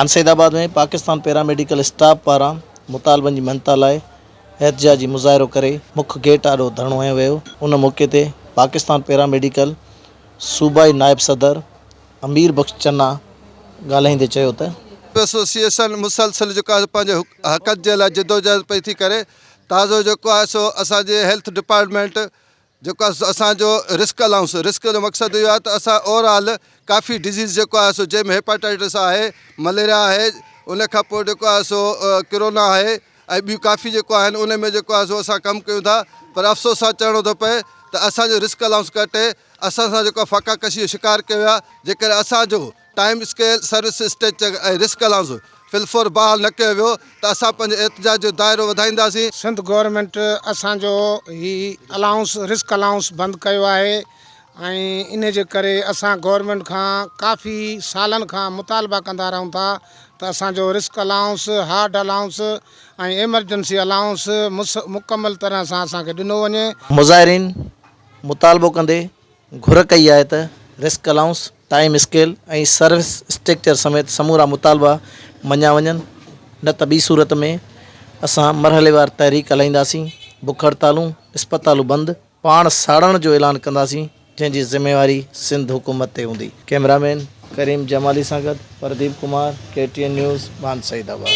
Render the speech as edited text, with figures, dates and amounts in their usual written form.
خان سيد آباد ۾ Pakistan paramedical staff پاران مطالبن جي مڃتا لاء احتجاجي مظاهرو ڪري مک گيٽ آڏو ڌرڻو هنيو ويو ان موقعي تي پاڪستان پيراميڊيڪل صوبائي نائب صدر امير بخش چنا ڳالهائيندي چيو ته. ايسوسيئيشن مسلسل جيڪو آهي پنهنجي حقن جي لاء جدوجهد پئي ٿي ڪري تازو جيڪو آهي سو اسان جي هيلٿ ڊپارٽمينٽ جيڪو آهي سو اسان جو رسڪ الائونس رسڪ جو مقصد اهو آهي ته اسان اوور آل ڪافي ڊزيز جيڪو آهي سو جنهن ۾ هيپاٽائٽس آهي مليريا آهي ان کان پوء جيڪو آهي سو ڪرونا آهي ۽ ٻيون ڪافي جيڪو آهن ان ۾ جيڪو آهي سو اسان ڪم ڪيون ٿا پر افسوس سان چوڻو ٿو پئي ته اسان جو رسڪ الائونس ڪٽي اسان سان جيڪو فاقا ڪشي جو شڪار ڪيو ويو آهي جيڪڏهن اسان جو time scale, service structure ۽ risk allowance في الفور بحال نه ڪيو ويو ته اسان پنهنجي احتجاج جو دائرو وڌائينداسين. سنڌ گورنمينٽ اسان جو هي الائونس رسڪ الائونس بند ڪيو آهي ۽ انهي جي ڪري اسان گورنمينٽ کان ڪافي سالن کان مطالبا ڪندا رهون ٿا ته اسان جو risk allowance, hard allowance ۽ emergency allowance مڪمل طرح سان اسان کي ڏنو وڃي. مظاهرين مطالبو ڪندي گهر ڪئي آهي ته risk allowance, time scale ۽ service structure سميت سمورا مطالبا مڃيا وڃن نه ته ٻي صورت ۾ اسان مرحليوار تحريڪ هلائينداسين، بک هڙتالون، اسپتالون بند، پاڻ ساڙڻ جو اعلان ڪنداسين جنهن جي ذميواري سنڌ حڪومت تي هوندي. ڪئميرا مين ڪريم جمالي سان گڏ Pradeep Kumar, K T N news, Bhan Saeedabad.